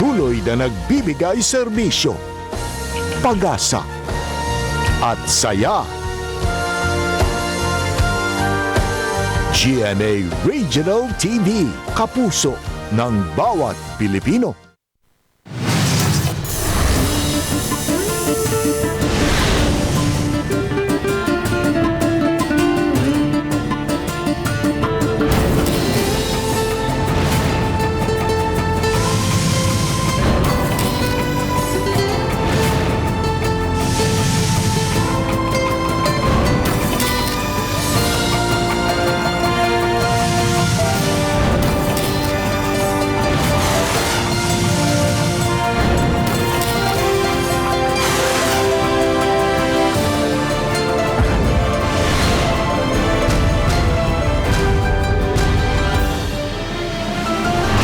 Patuloy na nagbibigay serbisyo, pag-asa, at saya. GMA Regional TV, kapuso ng bawat Pilipino.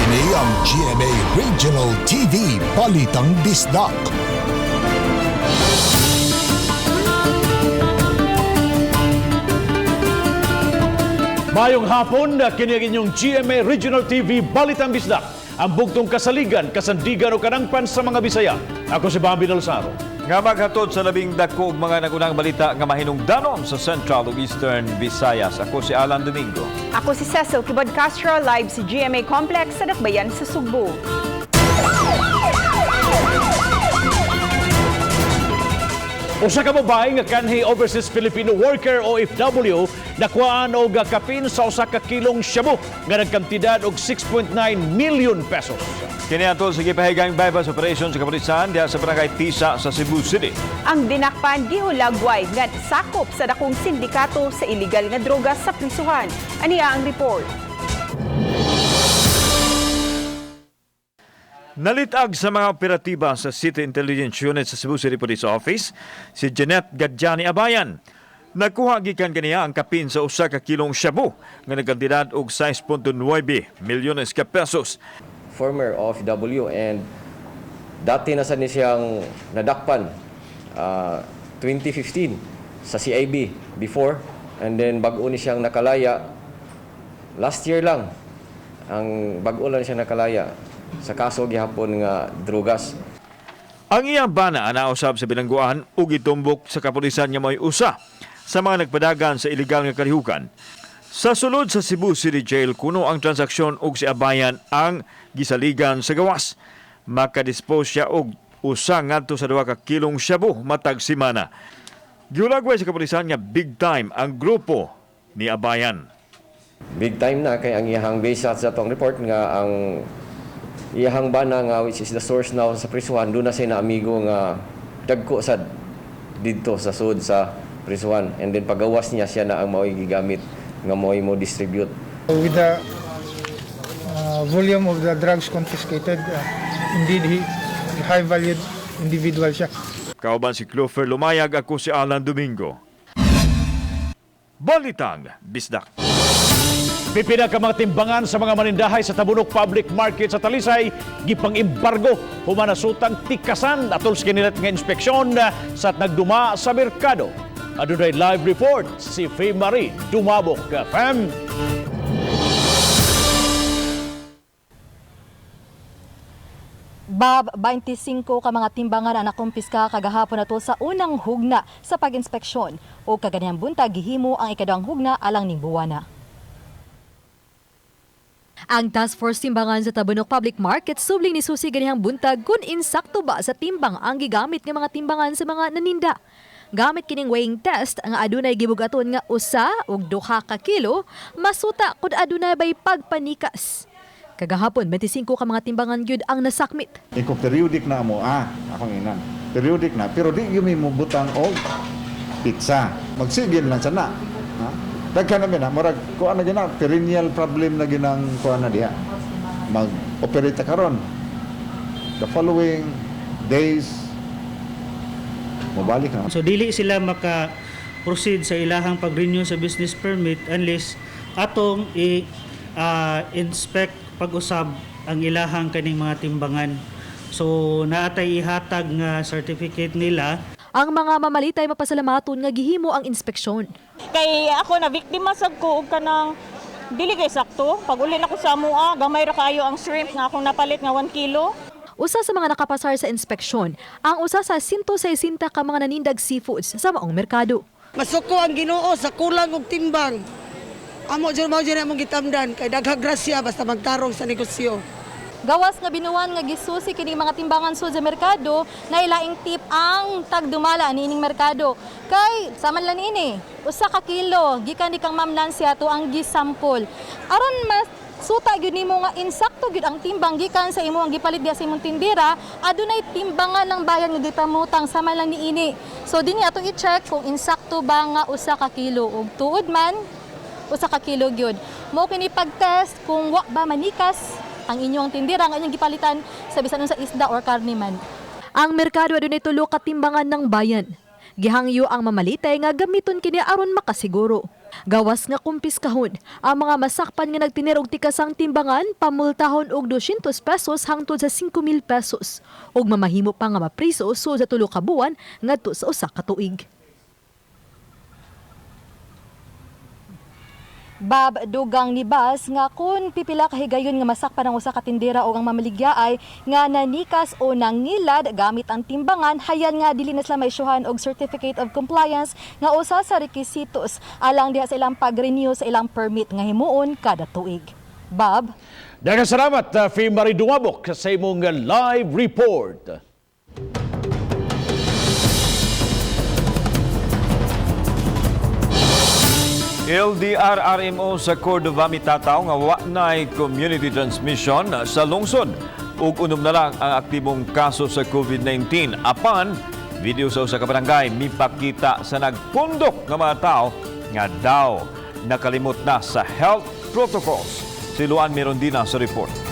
Kini ang GMA Regional TV Balitang Bisdak. Mayong hapon, kini ang inyong GMA Regional TV Balitang Bisdak. Ang bugtong kasaligan, kasandigan o kanangpan sa mga Bisaya. Ako si Bobby Dalsaro. Nga maghatod sa labing dako og mga nagunang balita nga mahinungdanon sa Central ug Eastern Visayas. Ako si Alan Domingo. Ako si Cecil Kibod Castro, live sa GMA Complex sa Dakbayan sa Sugbo. Usa ka babae nga kanhi overseas Filipino worker OFW nakuhaan og kapin sa usa ka kilong shabu nga nagkantidad og 6.9 million pesos. Kini atol sa gipahigang bypass operation sa kapulisan diha sa barangay Tisa sa Cebu City. Ang dinakpan gihulagway nga sakop sa dakong sindikato sa illegal nga droga sa prisuhan. Aniya ang report. Nalitag sa mga operatiba sa City Intelligence Unit sa Cebu City Police Office si Jeanette Gadjani Abayan. Nakuha gikan kaniya ang kapin sa usa ka kilong shabu nga nagkantidad og 6.9 milyones ka pesos. Former OFW and dati na sa ni siyang nadakpan 2015 sa CIB before, and then bag-o ni siyang nakalaya last year lang. Ang bag-o lang siya nakalaya sa kaso gihapon nga drugas. Ang iyang bana nausab sa bilangguan ug gitumbok sa kapulisan nga may usa sa mga nagpadagan sa ilegal nga kalihukan. Sa sulod sa Cebu City Jail kuno ang transaksyon ug si Abayan ang gisaligan sa gawas. Makadispose siya og usa ngadto sa 2 ka kilong shabu matag semana. Giulagway sa kapulisan nga big time ang grupo ni Abayan. Big time na kay ang iyahang base sa atong report nga ang iyahang bana nga, which is the source now sa prisuhan, doon na siya na amigo nga dagko sad didto sa sud sa prisuhan, and then pagawas niya, siya na ang mao'y gigamit nga mao'y mo distribute. With the volume of the drugs confiscated, indeed, he high valued individual siya. Kauban si Clover Lumayag, ako si Alan Domingo. Balitang Bisdak. Pipila ka mga timbangan sa mga manindahay sa Tabunok Public Market sa Talisay gipang-embargo human nasutang tikasan atol sa kinilat nga inspeksyon sa nagduma sa merkado. Adunay live report si Faye Marie Dumabok. Fam. Bob, 25 ka mga timbangan ang nakumpiska kagahapon na to sa unang hugna sa pag-inspeksyon o kaganihang buntag gihimo ang ikaduhang hugna alang ning buwana. Ang Task Force Timbangan sa Tabunok Public Market subling ni susi ganihang buntag kung insakto ba sa timbang ang gigamit nga mga timbangan sa mga naninda. Gamit kining weighing test ang adunay gibugaton nga 1 ug 2 ka kilo, masuta kung adunay bay pagpanikas. Kagahapon, 25 ka mga timbangan gyud ang nasakmit. Iko periodic na mo, akong inan. Periodic na, pero di yun mo butang og pizza. Magsigil lang sana. Ha? Daghan na na, murag kuan na gina, perennial problem na ginang kuan na diha. Mag-operate ta karon. The following days, mobalik na. So dili sila maka proceed sa ilahang pag-renew sa business permit unless atong i inspect pag-usab ang ilahang kaning mga timbangan. So naatay ihatag nga certificate nila. Ang mga mamalitay mapasalamaton nga gihimo ang inspeksyon. Kay ako na biktima sad ko og kanang dili kay sakto. Pag uli nako sa amoa, gamay ra kaayo ang shrimp nga akong napalit nga 1 kilo. Usa sa mga nakapasar sa inspeksyon, ang usa sa 160 ka mga nanindag seafoods sa maong merkado. Masuko ang Ginoo sa kulang og timbang. Amo jud, mao jud among gitamdan kay daghang grasya basta magtarong sa negosyo. Gawas nga binuan nga gisusi kining mga timbangan sud sa merkado, na ilaing tip ang tagdumala niining merkado. Kay sama lang niini, 1 ka kilo gikan ni kang Ma'am Nancy ato ang gisampol. Aron mas suta gyud nimo nga insakto gyud ang timbang gikan sa imo ang gipalit diha sa imong tindera, adunay timbangan ng bayan nga gipamutang sama lang niini. So dinhi ato i-check kung insakto ba nga 1 ka kilo ug tuod man 1 ka kilo gyud. Mo kini pag-test kung wa ba manikas ang inyong tindera nga inyong gipalitan sa bisan unsa isda or karne man. Ang merkado adunay tulo ka timbangan ng bayan. Gihangyo ang mamalitay nga gamiton kini aron makasiguro. Gawas nga kumpiskahon, ang mga masakpan nga nagtinir og tikasang timbangan pamultahon og 200 pesos hangtod sa 5,000 pesos ug mamahimo pa nga mapriso sud sa 3 ka buwan ngadto sa 1 ka tuig. Bab, dugang ni Bas nga kung pipila ka higayon nga masakpan ang usa ka tindera o ang mamaligya ay nga nanikas o nangilad gamit ang timbangan, hayan nga dili na sila maisyuhan og certificate of compliance nga usa sa rekisitos alang diha sa ilang pag-renew sa ilang permit nga himuon kada tuig. Bob. Daghang salamat, Fe Marie Dumabok, sa imong live report. LDRRMO sa Cordova mitataw nga wa nay community transmission sa lungsod ug unom na lang ang aktibong kaso sa COVID-19. Apan, video sa usa ka barangay mipakita sa nagpundok nga mga tao nga daw nakalimot na sa health protocols. Si Luan Mirondina sa report.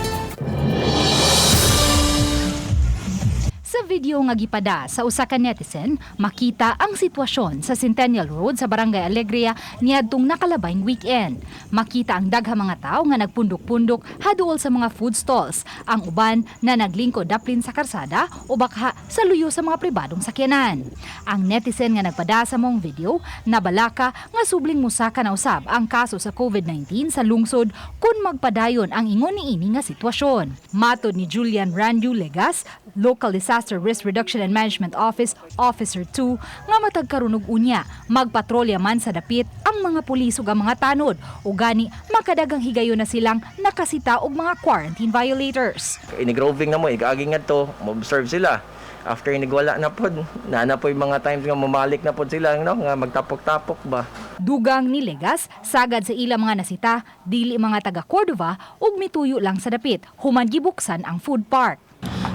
Sa video nga gipada sa usa ka netizen, makita ang sitwasyon sa Centennial Road sa Barangay Alegria niadtong nakalabayng weekend. Makita ang daghang mga tao nga nagpundok-pundok haduol sa mga food stalls. Ang uban na naglingkod daplin sa karsada o bakha sa luyo sa mga pribadong sakyanan. Ang netizen nga nagpada sa maong video nabalaka nga subling musaka na usab ang kaso sa COVID-19 sa lungsod kung magpadayon ang ingon niini nga sitwasyon. Matod ni Julian Randu Legas, Local Disaster Risk Reduction and Management Office Officer 2, nga matag karon ug unya magpatrolya man sa dapit ang mga pulis ug ang mga tanod ug gani makadagang higayon na silang nakasita og mga quarantine violators. Inig-roving na mo, igaagi nga to, mo-observe sila. After inigwala na pod, na po yung mga times nga mamalik na pod sila, no? Nga magtapok-tapok ba. Dugang ni Legas, sagad sa ilang mga nasita, dili mga taga Cordova ug mituyo lang sa dapit, human gibuksan ang food park.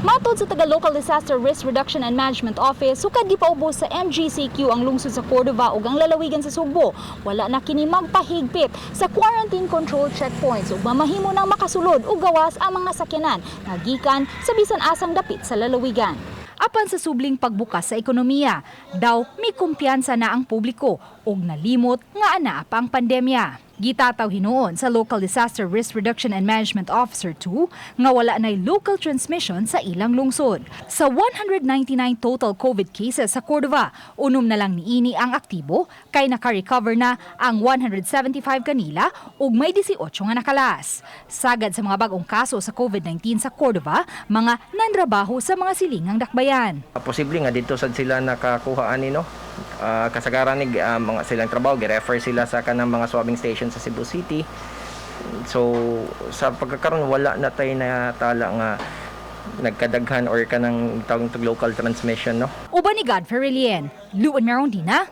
Matod sa taga Local Disaster Risk Reduction and Management Office, sukad gipaubos sa MGCQ ang lungsod sa Cordova ug ang lalawigan sa Sugbo. Wala na kini magpahigpit sa quarantine control checkpoints ug mamahimo nang makasulod ug gawas ang mga sakyanan nga gikan sa bisan asang dapit sa lalawigan. Apan sa subling pagbukas sa ekonomiya, daw may kumpiyansa na ang publiko ug nalimot nga anaa pa ang pandemya. Gitataw hinuon sa Local Disaster Risk Reduction and Management Officer 2 nga wala na'y local transmission sa ilang lungsod. Sa 199 total COVID cases sa Cordova, 6 na lang niini ang aktibo kay naka-recover na ang 175 kanila ug may 18 nga nakalas. Sagad sa mga bagong kaso sa COVID-19 sa Cordova, mga nanrabaho sa mga silingang dakbayan. Posible nga dito sad sila nakakuha ani, no. Kasagaran ni mga silang trabaho gi-refer sila sa kanang mga swabbing station sa Cebu City. So sa pagkakaroon wala na tay natala nga nagkadaghan or kanang tawag to local transmission, no. Uban ni Godfrey Relien, Luan Merondina,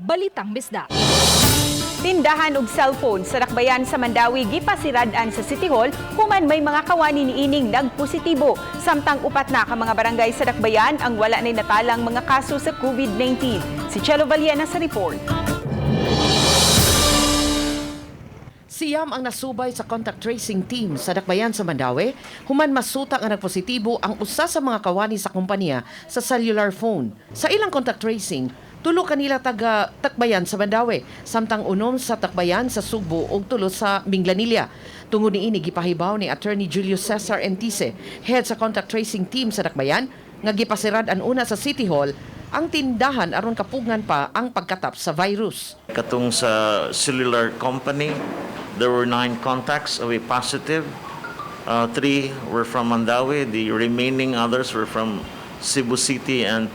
Balitang Bisdak. Tindahan og cellphone sa Dakbayan sa Mandaue gipasirad-an sa City Hall human may mga kawani niining nagpositibo. Samtang upat na ka mga barangay sa Dakbayan ang wala nay natalang mga kaso sa COVID-19. Si Chelo Valiena sa report. 9 ang nasubay sa contact tracing team sa Dakbayan sa Mandaue, human masuta nga nagpositibo ang usa sa mga kawani sa kompanya sa cellular phone. Sa ilang contact tracing, 3 kanila taga Dakbayan sa Mandaue, samtang 6 sa Dakbayan sa Sugbo ug 3 sa Minglanilla. Tungod niini, gipahibaw ni Attorney Julius Cesar Entise, head sa contact tracing team sa Dakbayan, nga gipasirad-an una sa City Hall ang tindahan aron kapugngan pa ang pagkatap sa virus. Katong sa cellular company, there were nine contacts of a positive. Three were from Mandaue. The remaining others were from Cebu City and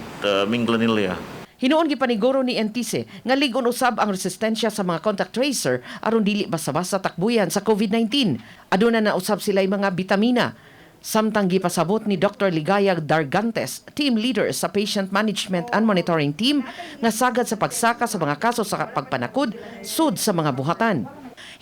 Minglanilla. Hinuon gipaniguro ni Entise nga lig-on usab ang resistensya sa mga contact tracer aron dili basta-basta takbuyan sa COVID-19. Aduna na usab sila mga bitamina. Samtang gipasabot ni Dr. Ligaya Dargantes, team leader sa Patient Management and Monitoring Team, nga sagad sa pagsaka sa mga kaso sa pagpanakod, sud sa mga buhatan.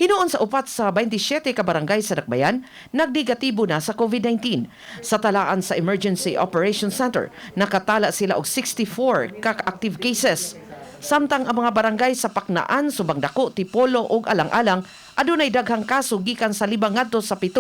Hinuon sa 4 sa 27 ka barangay sa Dakbayan, nagdegatibo na sa COVID-19. Sa talaan sa Emergency Operations Center, nakatala sila og 64 ka active cases. Samtang ang mga barangay sa Paknaan, Subangdaku, Tipolo ug Alang-alang adunay daghang kaso gikan sa 5 ngadto sa 7.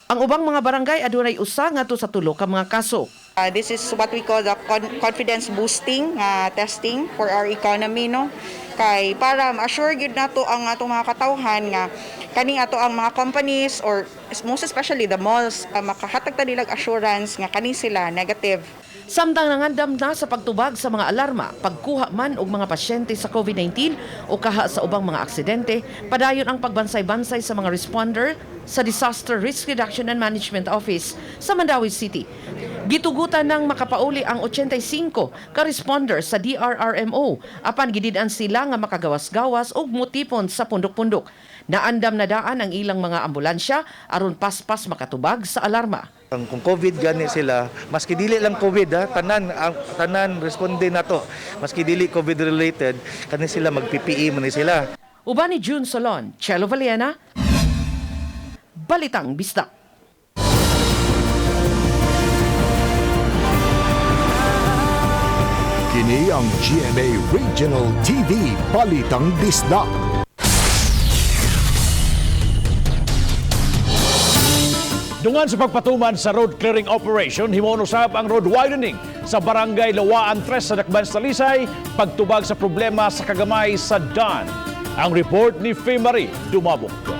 Ang ubang mga barangay adunay 1 ngadto sa 3 ka mga kaso. This is what we call the confidence boosting testing for our economy, no, kay para ma-assure gyud nato ang atong mga katawhan nga kaning ato ang mga companies or most especially the malls, makahatag ta nilag assurance nga kani sila negative. Samtang nangandam na sa pagtubag sa mga alarma, pagkuha man og mga pasyente sa COVID-19 o kaha sa ubang mga aksidente, padayon ang pagbansay-bansay sa mga responder sa Disaster Risk Reduction and Management Office sa Mandaue City. Gitugutan ng makapauli ang 85 ka responder sa DRRMO apan gidid-an sila nga makagawas-gawas og mutipon sa pundok-pundok. Naandam na daan ang ilang mga ambulansya aron paspas makatubag sa alarma. Ang kung COVID gani sila, maski dili lang COVID ha, tanan ang tanan responde na to. Maski dili COVID related, kani sila mag PPE man ni sila. Uban ni June Solon, Chelo Valiena, Balitang Bisdak. Kini ang GMA Regional TV Balitang Bisdak. Dungan sa pagpatuman sa road clearing operation, himuon usab ang road widening sa Barangay Lawaan 3 sa Dakban sa Talisay, pagtubag sa problema sa kagamay sa dan. Ang report ni Faye Marie Dumabok.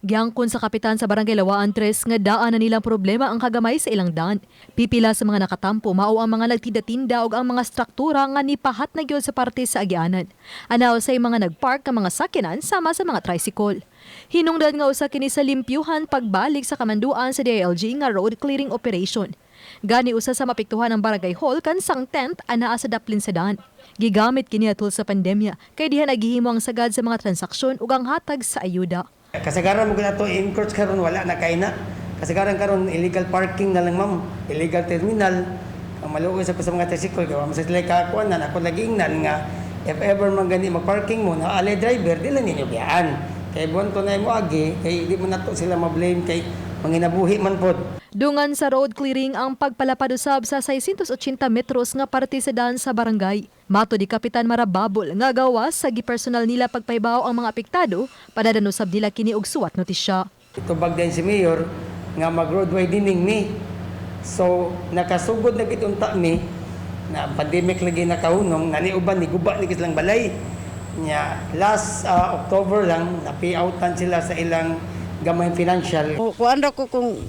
Giangkon sa kapitan sa Barangay Lawaan 3 nga daan na nilang problema ang kagamay sa ilang dan. Pipila sa mga nakatampo mao ang mga nagtinda-tinda ug ang mga struktura nga nipahat na gyud sa parte sa agianan. Anaw sa mga nagpark ang mga sakyanan sama sa mga tricycle. Hinungdan nga usa kini sa limpyuhan pagbalik sa kamanduan sa DILG nga road clearing operation. Gani usa sa mapiktuhan ang barangay hall kansang tent anaa sa daplin sa dan. Gigamit kini atol sa pandemya kay diha naghihimo ang sagad sa mga transaksyon ug ang hatag sa ayuda. Kasagaran mo na to encroach karon, wala na kay na. Kasagaran karon illegal parking na lang, ma'am, illegal terminal. Ang maluoy sa sa mga tricycle kay wa man sa sila kakuan na ako lagi ingnan nga if ever man gani mag-parking mo na alay driver, di lang ninyo biyaan. Kay buwan ko na mo agi kay di mo nato sila ma-blame kay manginabuhi man pod. Dungan sa road clearing ang pagpalapad usab sa 680 metros nga parte sa daan sa barangay. Mato di Kapitan Marababol nga gawas sa gipersonal nila pagpahibaw ang mga apektado, padadan usab nila kini og suwat notisya. Itubag din si Mayor nga mag-road widening mi. So nakasugod na gid unta mi na pandemic lagi nakahunong nani uban ni guba ni silang balay. Nya last October lang na-pay outan sila sa ilang gamay financial. Kuan ra ko kung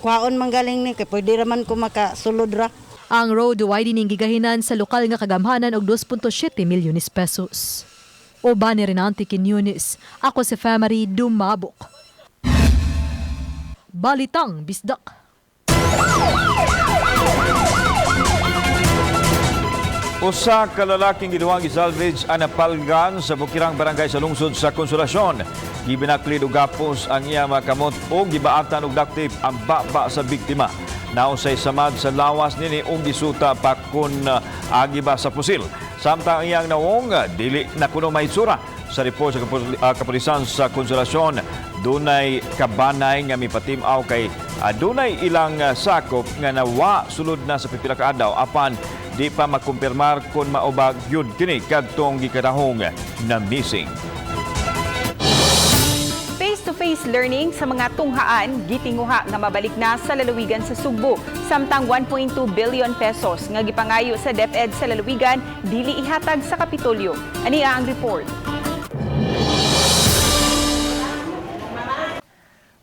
kuhaon man galing ni kay pwede ra man ko makasulod ra. Ang road widening gigahinan sa lokal nga kagamhanan og 2.7 milyones pesos. Uban ni Renante Quiñones, ako si Famary Dumabok. Balitang Bisdak. Usa ka lalaking giduhang gisalvage ang napalgan sa Bukirang Barangay sa lungsod sa Konsolasyon. Gibinaklid og gapos ang iya mga kamot o gibaatan og duct tape ang baba sa biktima. Nausay samad sa lawas nini og gisuta pa kun agi ba sa pusil. Samtang ang iyang nawong dili na kuno mahitsura. Sa report sa kapulisan sa Konsolasyon, dunay kabanay nga mipatimaw kay adunay ilang sakop nga nawa sulod na sa pipila ka adlaw apan di pa makumpirmar kung mao ba gyud kini kadtong gikadahong na missing. Face-to-face learning sa mga tunghaan gitinguha nga mabalik na sa lalawigan sa Sugbo, samtang 1.2 billion pesos nga gipangayo sa DepEd sa lalawigan dili ihatag sa Kapitolyo. Ania ang report.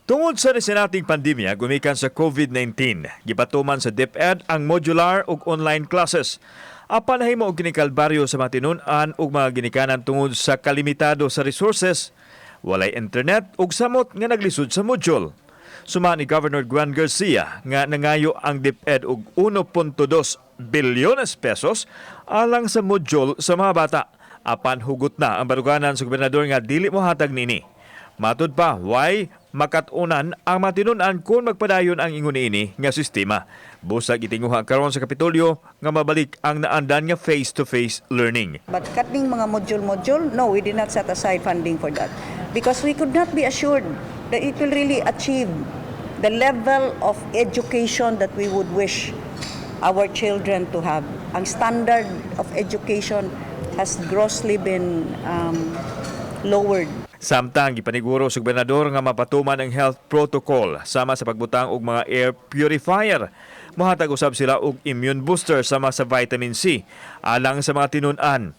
Tungod sa nasinating pandemya gumikan sa COVID-19, gipatuman sa DepEd ang modular ug online classes. Apan nahimo og kini kalbaryo sa mga tinun-an ug mga ginikanan tungod sa kalimitado sa resources. Walay internet ug samot nga naglisod sa module. Suma ni Governor Gwen Garcia nga nangayo ang DepEd og 1.2 bilyones pesos alang sa module sa mga bata. Apan hugot na ang baruganan sa gobernador nga dili mohatag nini. Matud pa, way makat-unan ang matinun-an kung magpadayon ang ingon ini nga sistema. Busag itinguha karon sa Kapitolyo nga mabalik ang naandan nga face-to-face learning. But cutting mga module-module, no, we did not set aside funding for that. Because we could not be assured that it will really achieve the level of education that we would wish our children to have. Ang standard of education has grossly been lowered. Samtang gipaniguro sa gobernador nga mapatuman ang health protocol sama sa pagbutang og mga air purifier. Mohatag usab sila og immune booster sama sa vitamin C alang sa mga tinun-an.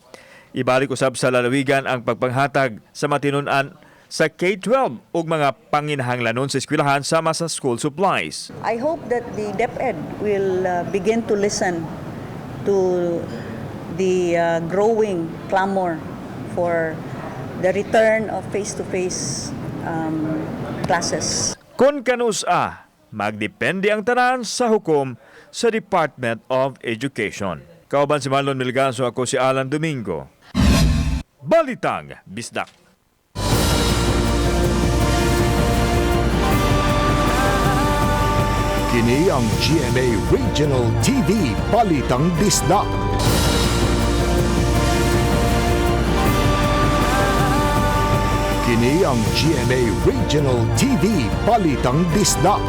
Ibalik usab sa lalawigan ang pagpanghatag sa mga tinun-an sa K-12 ug mga panginahanglanon sa eskwelahan sama sa school supplies. I hope that the DepEd will begin to listen to the growing clamor for the return of face-to-face classes. Kung kanus-a, magdepende ang tanan sa hukom sa Department of Education. Kauban si Marlon Milganso, ako si Alan Domingo. Balitang Bisdak. Kini ang GMA Regional TV Balitang Bisdak. Kini ang GMA Regional TV Balitang Bisdak.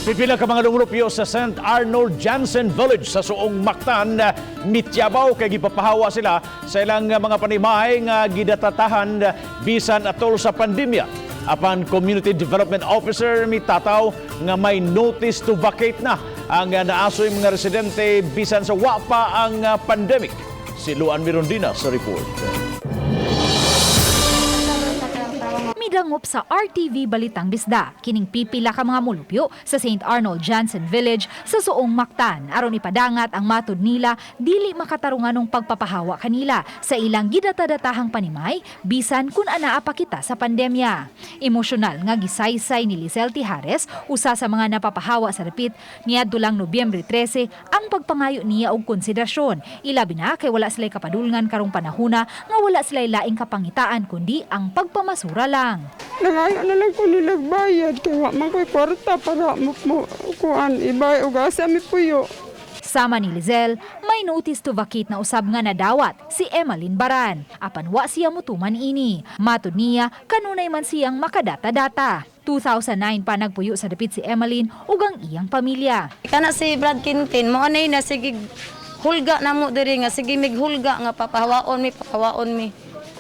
Pipila ka mga lumulupyo sa St. Arnold Jansen Village sa Suong Mactan, mityabaw kay gipapahawa sila sa ilang mga panimahay nga gidatatahan bisan atol sa pandemya. Apan Community Development Officer mitataw nga may notice to vacate na ang naasoy mga residente bisan sa wa pa ang pandemic. Si Luan Mirondina sa report. Midangop sa RTV Balitang Bisda, kining pipila ka mga mulupyo sa St. Arnold Jansen Village sa Suong Mactan aron ipadangat ang matud nila dili makatarunganong pagpapahawa kanila sa ilang gidatadatahang panimay bisan kun anaa pa kita sa pandemya. Emosyonal nga gisaysay ni Lisel Tijares, usa sa mga napapahawa sa dapit niadto lang Nobyembre 13 ang pagpangayo niya og konsiderasyon. Ilabi na kay wala sila'y kapadulngan karong panahuna nga wala sila'y laing kapangitaan kundi ang pagpamasura lang. Nangayo na lang ko nilag bayad kay wa man ko'y kwarta para mo kuan ibay og asa mi puyo. Sama ni Lizelle, may notice to vacate na usab nga nadawat si Emmeline Baran. Apan wa siya mutuman ini. Matud niya, kanunay man siyang makadata-data. 2009 pa nagpuyo sa dapit si Emmeline ug ang iyang pamilya. Kana si Brad Quintin, mo anay na sige hulga na mo diri nga sige mighulga nga papahawaon mi, papahawaon mi.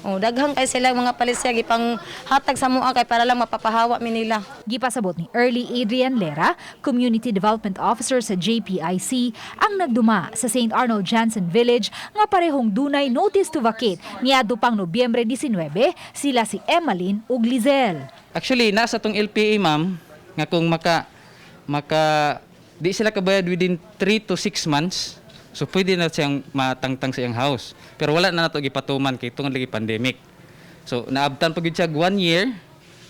Oh, daghang kay sila mga palisya gipang hatag sa mua kay para lang mapapahawa mi nila. Gipasabot ni Early Adrian Lera, Community Development Officer sa JPIC, ang nagduma sa St. Arnold Jansen Village nga parehong dunay notice to vacate niadto pang Nobyembre 19, sila si Emmeline ug Lizelle. Actually, nasa tong LPA ma'am nga kung maka di sila kabayad within 3 to 6 months. So pwede na siyang matangtang sa iyang house. Pero wala na nato gipatuman kay tungod lagi pandemic. So naabtan pa gyud siya 1 year.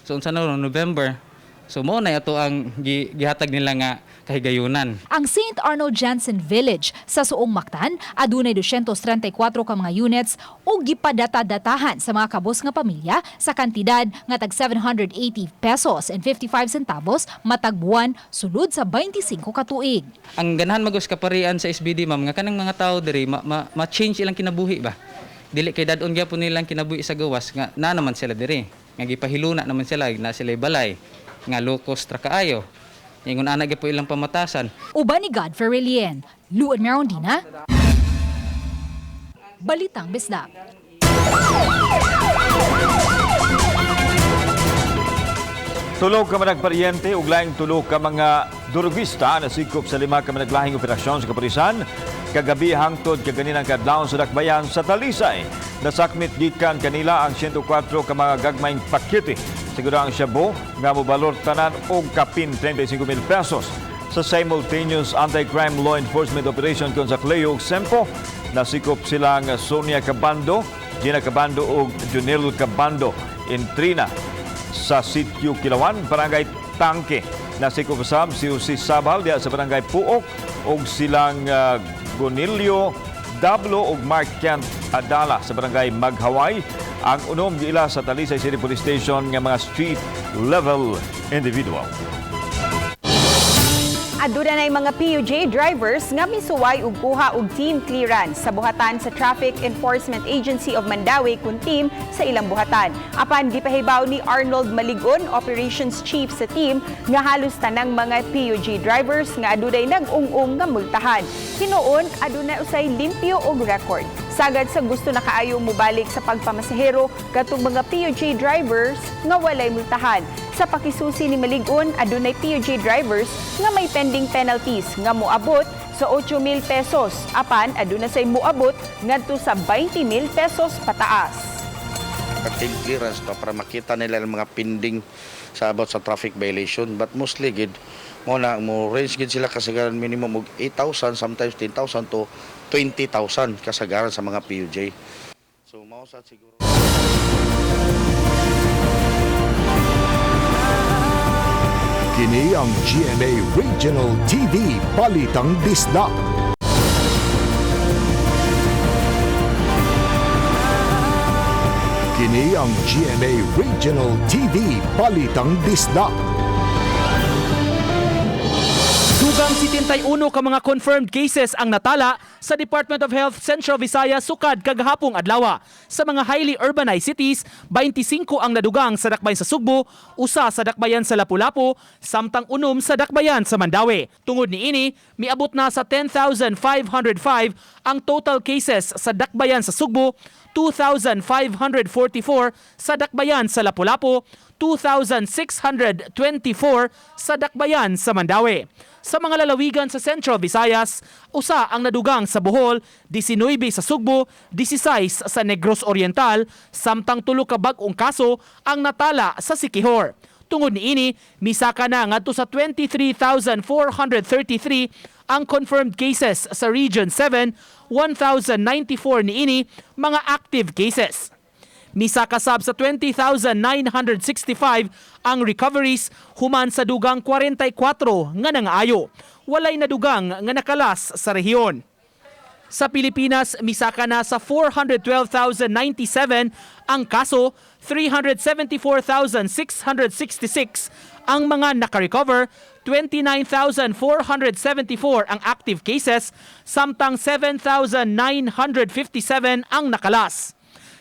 So unsa na ron, November. So mo na ato ang gihatag nila nga kahigayunan. Ang St. Arnold Jansen Village sa Suong Mactan adunay 234 ka mga units ug gipadata-datahan sa mga kabos nga pamilya sa kantidad nga tag 780 pesos and 55 centavos matag buwan sulod sa 25 ka tuig. Ang ganahan magos kaparian sa SBD ma'am nga kanang mga tawo diri ma-change ilang kinabuhi ba. Dili kay dadon gyapon nilang kinabuhi sa gawas nga na naman sila diri. Nga gipahiluna naman sila na sila balay nga low cost ra kaayo. Ingon ana gyud po ilang pamatasan. Uban ni Godfrey Relien, Luan Merondina, Balitang Bisdak. Tulo ka mga nagparyente ug laing tulo ka mga durugista na sikop sa 5 ka mga operasyon sa kapulisan kagabi hangtod kaganinang kadlawon sa Dakbayan sa Talisay. Nasakmit gikan kanila ang 104 ka mga gagmayng pakete. Siguro ang shabu nga mobalor tanan og kapin 35,000 pesos. Sa simultaneous anti-crime law enforcement operation kon sa Cleo ug Sempo, nasikop silang Sonia Cabando, Gina Cabando ug Junil Cabando Intrina sa Sitio Kilawan, Barangay Tangke. Nasikop usab si Jose Sabal diha sa Barangay Puok ug silang Gonilio Dablo ug Mark Kent Adala sa Barangay Maghaway. Ang unom giila sa Talisay City Police Station nga mga street level individual. Aduna nay mga PUJ drivers nga misuway og kuha og team clearance sa buhatan sa Traffic Enforcement Agency of Mandaue kun team sa ilang buhatan. Apan gipahibaw ni Arnold Maligon, Operations Chief sa team, nga halos tanang mga PUJ drivers nga adunay nag-ung-ung nga multahan. Hinuon aduna usay limpyo og record. Sagad sa gusto na kaayo mobalik sa pagpamasahero katong mga PUJ drivers nga walay multahan. Sa pakisusi ni Maligon, adunay PUJ drivers nga may pending penalties nga moabot sa 8,000 pesos. Apan aduna say moabot ngadto sa 20,000 pesos pataas. Team clearance to para makita nila ang mga pending sa about sa traffic violation, but mostly gid mo na mo range gid sila kasagaran minimum og 8,000, sometimes 10,000 to 20,000 kasagaran sa mga PUJ. So mao sa siguro. Kini ang GMA Regional TV Balitang Bisdak. Kini ang GMA Regional TV Balitang Bisdak. Dugang 71 ka mga confirmed cases ang natala sa Department of Health Central Visayas sukad kagahapong adlaw. Sa mga highly urbanized cities, 25 ang nadugang sa dakbayan sa Sugbo, usa sa dakbayan sa Lapu-Lapu, samtang 6 sa dakbayan sa Mandaue. Tungod niini, miabot na sa 10,505 ang total cases sa dakbayan sa Sugbo, 2,544 sa dakbayan sa Lapu-Lapu, 2,624 sa dakbayan sa Mandaue. Sa mga lalawigan sa Central Visayas, usa ang nadugang sa Bohol, 19 sa Sugbo, 16 sa Negros Oriental, samtang 3 ka bag-ong kaso ang natala sa Siquijor. Tungod niini, misaka na ngadto sa 23,433 ang confirmed cases sa Region 7, 1,094 niini mga active cases. Misaka sab sa 20,965 ang recoveries human sa dugang 44 nga nangaayo. Walay nadugang nga nakalas sa rehiyon. Sa Pilipinas, misaka na sa 412,097 ang kaso, 374,666 ang mga nakarecover, 29,474 ang active cases, samtang 7,957 ang nakalas.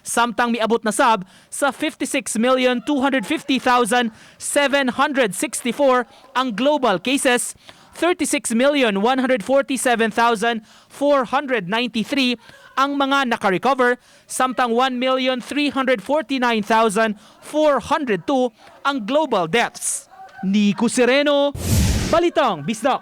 Samtang miabot na sab sa 56,250,764 ang global cases, 36,147,493 ang mga nakarecover, samtang 1,349,402 ang global deaths. Nico Sereno, Balitang Bisdak.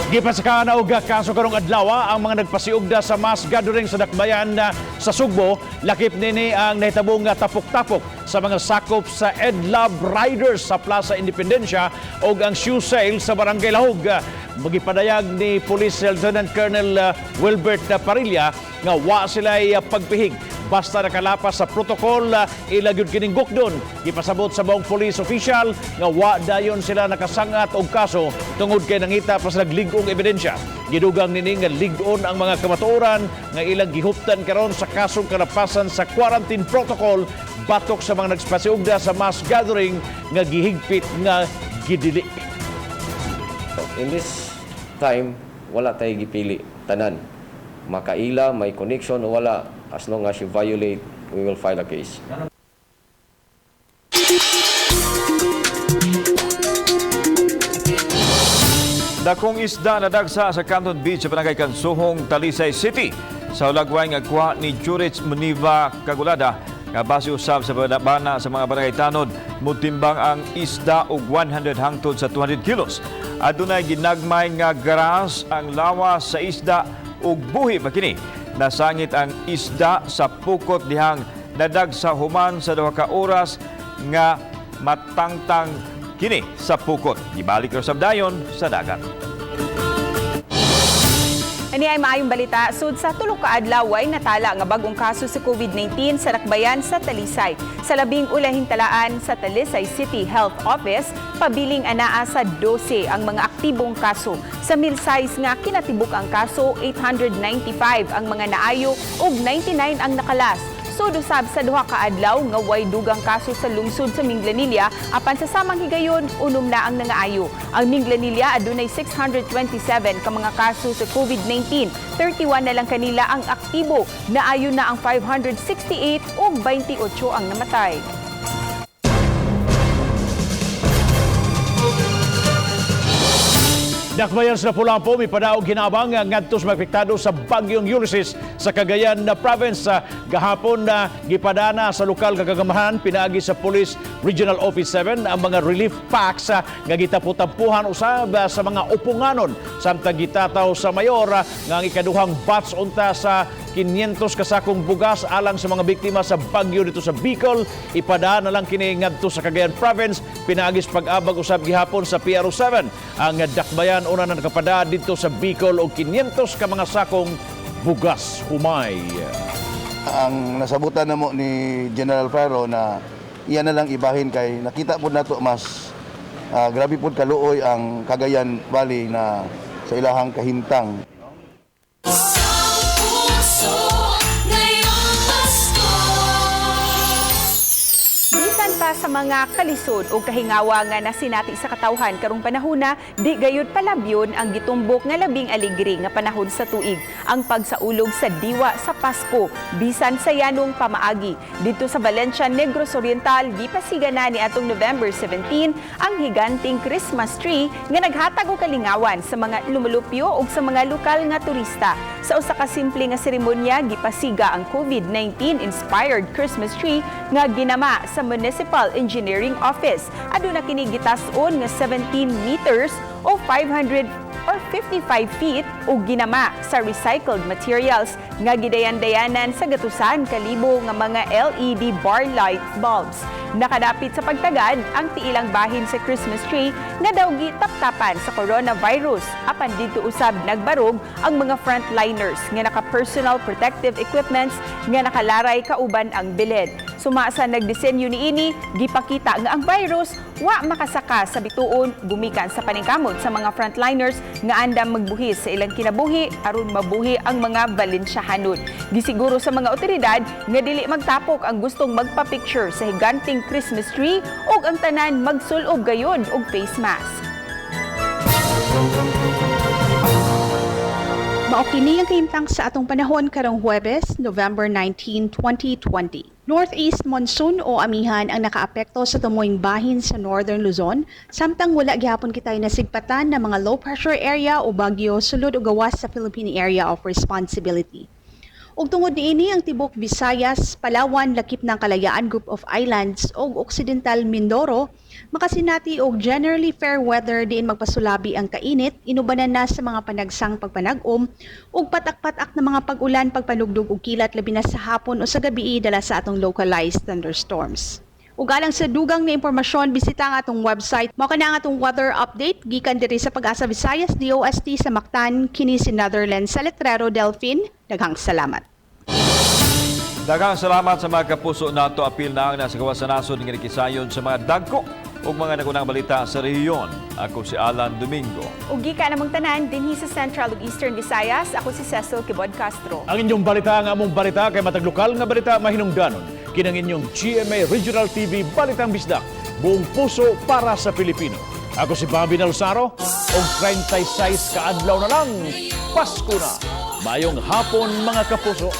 Gipasakahan na og kaso karong adlaw ang mga nagpasiugda sa mass gathering sa dakbayan sa Sugbo. Lakip nini ang nahitabong tapok-tapok sa mga sakop sa Edlab Riders sa Plaza Independencia og ang shoe sale sa Barangay Lahug. Magipadayag ni Police Lieutenant Colonel Wilbert Parilla nga wa sila'y pagpihig basta nakalapas sa protocol, ila gyud kining gukdon. Gipasabot sa buong police official nga wa dayon sila nakasangat og kaso tungod kay nangita pa sa lig-ong ebidensya. Gidugang nini nga lig-on ang mga kamatuoran nga ilang gihuptan karon sa kasong kalapasan sa quarantine protocol batok sa mga nagspasiugda sa mass gathering nga gihigpit nga gidili. In this time, wala tayo gipili tanan. Makaila, may connection o wala, as long as you violate, we will file a case. Dakong isda na dagsa sa Canton Beach sa Barangay Kansuhong, Talisay City. Sa hulagway nga kuha ni Jurich Muniva Kagulada nga base usab sa bana sa mga barangay tanod, mutimbang ang isda og 100 hangtod sa 200 kilos. Adunay ginagmay nga garas ang lawas sa isda ug buhi pa kini. Nasangit ang isda sa pukot dihang nadagsa human sa 2 ka oras nga matangtang kini sa pukot. Gibalik ra sab dayon sa dagat. Ani ay maayong balita, sud sa 3 ka adlaw way natala nga bagong kaso sa COVID-19 sa dakbayan sa Talisay. Sa labing ulahing talaan sa Talisay City Health Office, pabiling anaa sa 12 ang mga aktibong kaso. Sa milsize nga kinatibuk ang kaso, 895 ang mga naayo ug 99 ang nakalas. Sud usab sa 2 ka adlaw nga way dugang kaso sa lungsod sa Minglanilla, apan sa samang higayon 6 na ang nangaayo. Ang Minglanilla adunay 627 ka mga kaso sa COVID-19. 31 na lang kanila ang aktibo. Naayo na ang 568 ug 28 ang namatay. Dakbayan sa Lapu-Lapu, mipadaog hinabang ngadto sa mga apektado sa Bagyong Ulysses sa Cagayan na province. Gahapon na gipadana sa lokal nga kagamhanan pinaagi sa Police Regional Office 7 ang mga relief packs nga gitapu-tampuhan usab sa mga uponganon, samtang gitataw sa mayor nga ang ikaduhang batch unta sa 500 kasakong bugas alang sa mga biktima sa bagyo dito sa Bicol ipadana lang kini ngadto sa Cagayan province pinaagi sa pag-abag usab gihapon sa PRO 7. Ang dakbayan una na nakapada dito sa Bicol og 500 ka mga sakong bugas humay. Ang nasabutan namo ni General Ferro na iya na lang ibahin kay nakita po nato mas grabe po kaluoy ang Cagayan Valley na sa ilahang kahimtang. Puso ngayong Pasko. Bisan pa sa mga kalisod o kahingawa nga nasinati sa katawhan karong panahona, di gayud palabyon ang gitumbok nga labing aligre nga panahon sa tuig, ang pagsaulog sa diwa sa Pasko, bisan sa yanong pamaagi. Dito sa Valencia, Negros Oriental, gipasiga na ni atong November 17 ang higanting Christmas tree nga naghatag og kalingawan sa mga lumulupyo ug sa mga lokal nga turista. Sa usa ka simple nga seremonya, gipasiga ang COVID-19 inspired Christmas tree nga ginama sa Municipal Engineering Office. Aduna kini gitas-on nga 17 meters o 500 or 55 feet ug ginama sa recycled materials nga gidayan-dayanan sa gatusan kalibo nga mga LED bar light bulbs. Nakadapit sa pagtagad ang tiilang bahin sa Christmas tree nga daw gitaptapan sa coronavirus. Apan didto usab nagbarog ang mga frontliners nga naka-personal protective equipments nga nakalaray kauban ang biled. Suma sa nagdisenyo niini, gipakita nga ang virus wa makasaka sa bituon gumikan sa paningkamot sa mga frontliners nga andam magbuhis sa ilang kinabuhi aron mabuhi ang mga Valenciahanon. Gisiguro sa mga otoridad nga dili magtapok ang gustong magpa-picture sa higanting Christmas tree ug ang tanan magsulob gayon og face mask. Mao kini ang kahimtang sa atong panahon karong Huwebes, November 19, 2020. Northeast monsoon o amihan ang nakaapekto sa tumoyng bahin sa Northern Luzon, samtang wala gihapon kitay nasigpatan na mga low pressure area o bagyo sulod o gawas sa Philippine Area of Responsibility. Ug tungod niini, ang tibok Visayas, Palawan, lakip ng Kalayaan Group of Islands ug Occidental Mindoro makasinati og generally fair weather diin magpasulabi ang kainit inubanan na sa mga panagsang pagpanag-om ug patak-patak na mga pag-ulan, pagpanugdog ug kilat, labi na sa hapon o sa gabi, dala sa atong localized thunderstorms. Ug alang sa dugang na impormasyon, bisita ang atong website. Mao kana ang atong weather update gikan diri sa Pag-asa Visayas DOST sa Mactan. Kini si Netherlands sa Letrero Delphine. Daghang salamat. Daghang salamat sa mga kapuso nato, apil na ang nasa gawas sa nasod nga nakisayon sa mga dagko ug mga nagunang balita sa rehiyon. Ako si Alan Domingo. Ug gikan namong tanan dinhi sa Central ug Eastern Visayas, ako si Cecil Kibod Castro. Ang inyong balita ang among balita kay matag lokal nga balita mahinungdanon. Kinang inyong GMA Regional TV Balitang Bisdak. Buong puso para sa Pilipino. Ako si Bobby Nalsaro, og 36 ka adlaw na lang, Pasko na. Mayong hapon, mga kapuso.